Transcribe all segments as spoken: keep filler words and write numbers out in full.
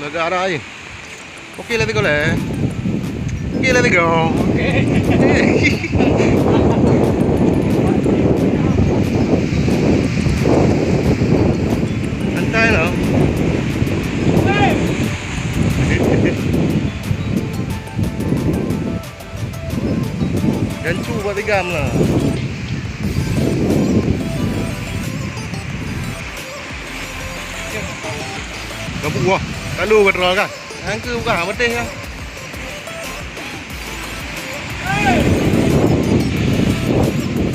Lega arah air. Okey lah tiga lah. Okey lah tiga. Santai lah. Jancu bak tigam lah. Gabuk wah. Lalu ka droe kan? Nyang keu bukan beuteh kan?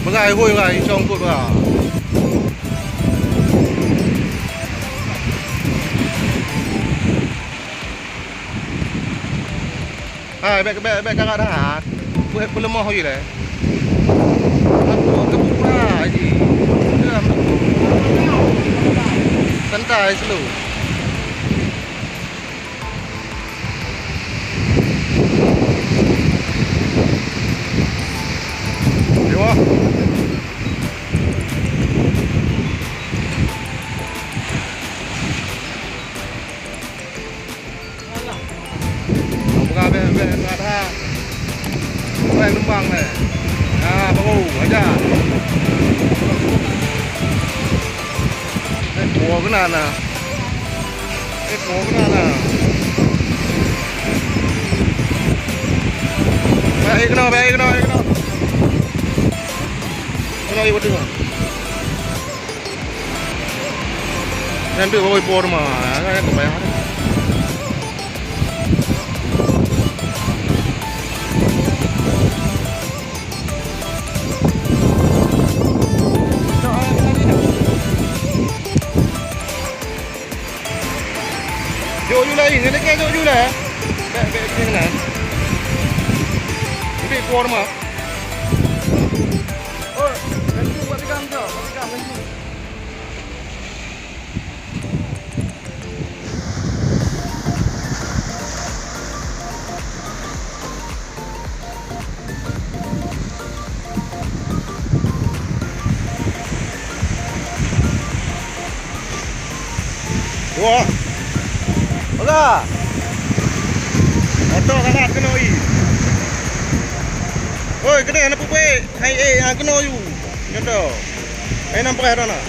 Peugah hôi peugah, incong kot peugah. Hai, bèk, bèk, bèk karat that. Buet peuleumah jih lé. Aku kebuka jih. Santai, slow. Yo. Buka bèk, bèk, bèk, bèk. Bèk lubang, bèk. Ah, baru aja. Eh, kuah kena na. Eh, kuah kena na. Bèk, eh, kena, bèk, eh, kena, eh, kena. Kena, eh, betul. Nyan tu bawa ipo rumah, kan, kan, bayar. Jok ju lain, nyan dikeu jok ju lah. Bèk, bèk, bèk, nyan. Tapi ipo rumah. Oh, ganti buat tiga macam, buat tiga ganti. Wah. Oga. Oto sangat keunoe. Oi, keunoe na peue buet? Hai, eh, ah, keunoe yu. Nyoto. Hai, nampak dah na.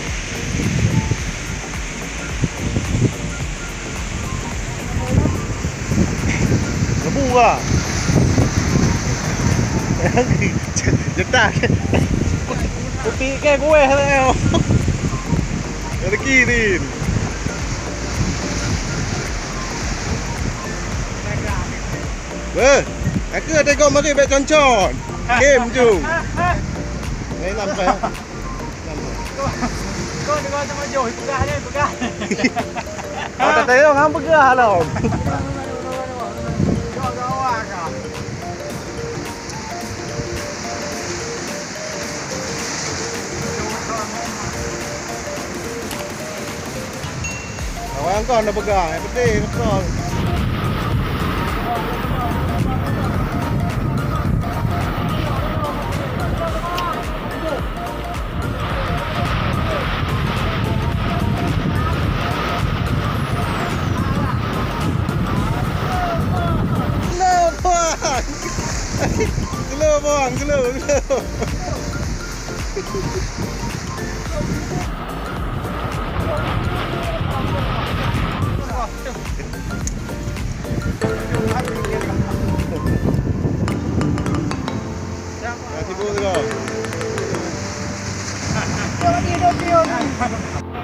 Lebu ka. Jetas. Kupi ke kueh tu. Rezeki din. Beh, aku ada kau mari bek concon. Game tu. Main lampai. Kau dengar sama Joe, peugah ni, peugah. Kau tak tayang, hang peugah lah. Awak kon dah peugah, yang penting betul. Slow, bang. Slow, bang, slow, slow. Dah tidur tu kau.